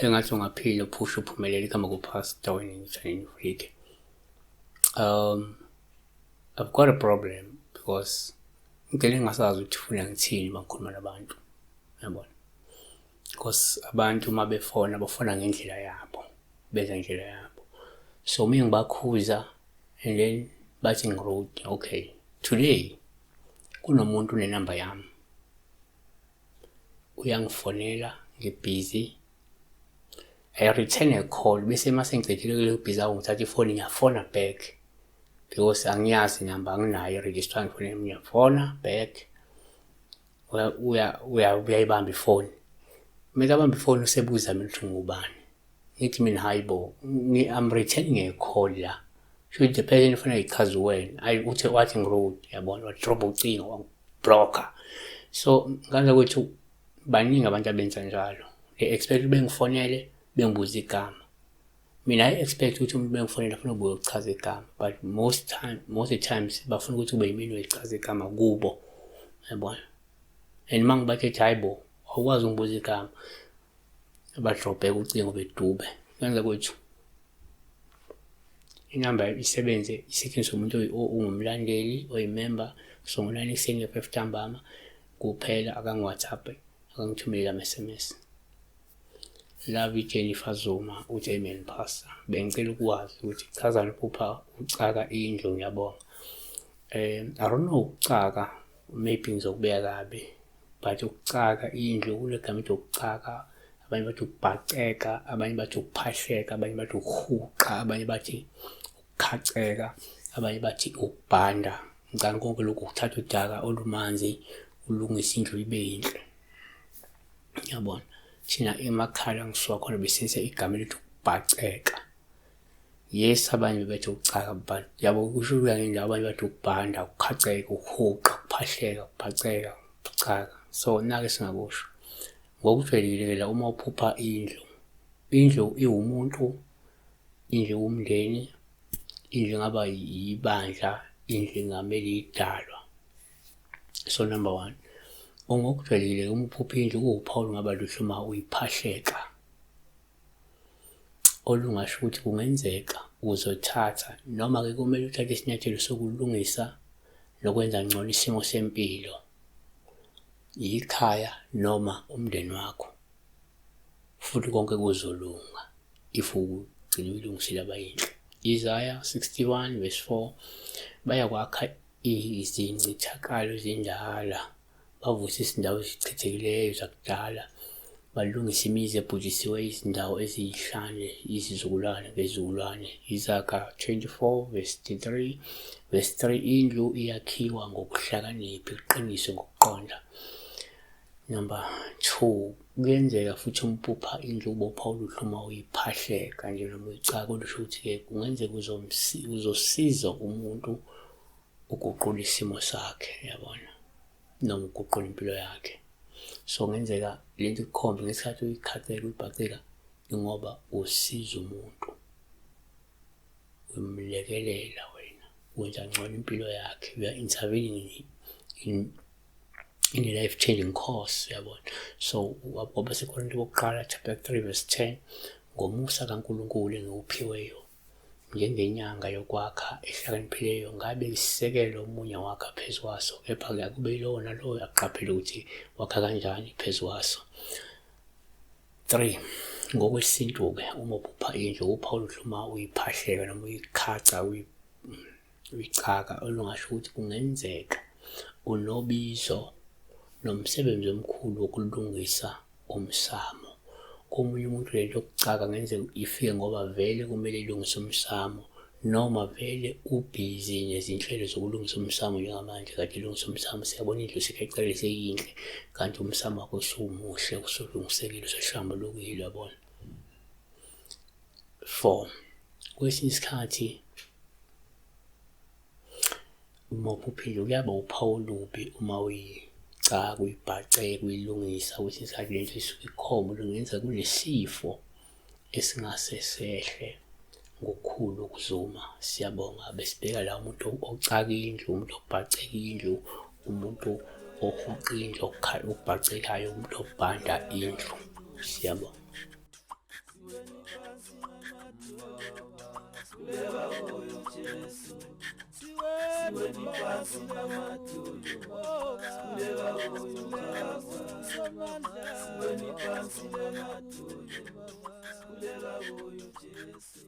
Engathi ungaphila uphushe uphumelele igama kuPastor wena ngithanini Frike. I've got a problem because ngigcine ngingasazi ukuthi funa ngithini uma ngikhuluma nabantu. Yabona? Because abantu uma befona bafona ngendlela yabo, benza ngendlela yabo. So uma ngibakhuza and then bathi ngi-rude, okay. Today kunomuntu unenamba yami. Uyangifonela ngibhizi. I return a call bese mase ngicedile kuleyo busy hour ngithatha ifoni ngiyafona back because angiyazi inamba anginayo i-register ngifone ngiyafona back uyayibamba ifoni. Uma abamba ifoni usebuza mina ukuthi ngubani. Ngithi mina hayi bo, I'm returning a call la. Shuthi the person ufuna ichaze wena. Ayi uthe wathi ngi-rude yabona, wadrobha ucingo wangibhlokha. So ngane kwethu baningi abantu abenza njalo. They expect bengifonele bengibuze igama. Mina I expect ukuthi umuntu bengifonela afuna ukubuye ukuchaza igama but most time most of the times bafuna ukuthi kube yimina oyichaza igama kubo. Yabona? And uma ngibathe hayi bo, awukwazi ungibuza igama. Badrobheke ucingo bedube. Ngane kwethu inamba isebenze isetshenziswa umuntu ongumlandeli oyimember so ngo-9 ekuseni nge-5 ntambama kuphela akangi-WhatsApp akangithumeleli ama-SMS. Love Jennifer Zuma uthi amen pastor. Bengicela ukwazi ukuthi kuchazani ukuphupha ucaka indlu ngiyabonga. I don't know ukucaka maybe ngizokubeka kabi but ukucaka indlu kulegama ethi ukucaka abanye bathi ukubhaceka abanye bathi ukuphahleka abanye bathi ukuhuqa abanye bathi ukukhaceka abanye bathi ukubhanda. Ngicabanga konke lokhu ukuthatha udaka olumanzi ulungise indlu ibe yinhle. Yabona thina emakhaya ngisuka khona besebenzisa igama elithi ukubhaceka. Yes, abanye bebethi ukucaka but yabo kusho kuya ngendawo abanye bathi ukubhanda, ukukhaceka, ukuhuqa, ukuphahleka, ukubhaceka, ukucaka. So nake singakusho. Ngokujwayelekile la uma uphupha indlu, indlu iwumuntu, indlu iwumndeni, indlu ingaba ibandla, indlu ingamele idalwa. So number one, ngokujwayelekile uma uphupha indlu kuwuphawu olungaba luhle uma uyiphahleka. Olungasho ukuthi kungenzeka uzothatha noma-ke kumele uthathe isinyathelo sokulungisa nokwenza ngcono isimo sempilo, ikhaya noma umndeni wakho. Futhi konke kuzolunga if ugcina uyilungisile yaba yinhle. Isaiah 61 verse 4 bayakwakha izincithakalo ezindala, bavuse izindawo ezichithekileyo zakudala, balungise imizi ebhujisiwe, izindawo eziyihlane, izizukulwane ngezizukulwane. Izaga 24 verse 3 verse 3 indlu iyakhiwa ngokuhlakanipha iqiniswe ngokuqonda. Number 2 kuyenzeka futhi umpupha indlu ubopha oluhle uma uyiphahleka nje noma uyicaka olusho ukuthi-ke kungenzeka uzosiza umuntu uguqula isimo sakhe yabona noma uguqula impilo yakhe. So kungenzeka lento ikukhombe ngesikhathi uyikhaceka uyibhaceka ingoba usiza umuntu uyamlekelela wena wenza ngcono impilo yakhe you are intervening in a life changing course uyabona. So kwabaseKorinte bokuqala chapter 3 verse 10 ngomusa kaNkulunkulu engiwuphiweyo njengenyanga yokwakha ehlakaniphileyo ngabe isisekelo omunye wakha phezu kwaso kepha-ke akube yilowo nalowo aqaphele ukuthi wakha kanjani phezu kwaso. 3 ngokwesintu-ke uma uphupha indlu uphawu oluhle uma uyiphahleka noma uyikhaca uyicaka olungasho ukuthi kungenzeka unobizo nomsebenzi omkhulu wokulungisa umsamo. Komunye umuntu lento yokucaka kungenzeka ifike ngoba vele kumele ilungise umsamo noma vele ubhizi nezinhlelo zokulungisa umsamo njengamanje kade ilungisa umsamo siyabona indlu sekhecele seyinhle kanti umsamo wakho usumuhle usulungisekile usuhlambulukile uyabona. 4 kwesinye isikhathi uma uphuphile kuyaba uphawu olubi uma uyicaka uyibhaceka uyilungisa kwesinye isikhathi lento isuke ikhomba lungenza kunesifo esingase sehle ngokukhulu ukuzuma. Siyabonga besibheka la umuntu ocaka indlu, umuntu obhaceka indlu, umuntu ohuqa indlu, obhacekayo, umuntu obhanda indlu. Siyabonga. Jesu, siweni phansi ngamadolo, sikhuleka kuye uBaba. Siweni phansi ngamadolo, sikhuleka kuye uJesu.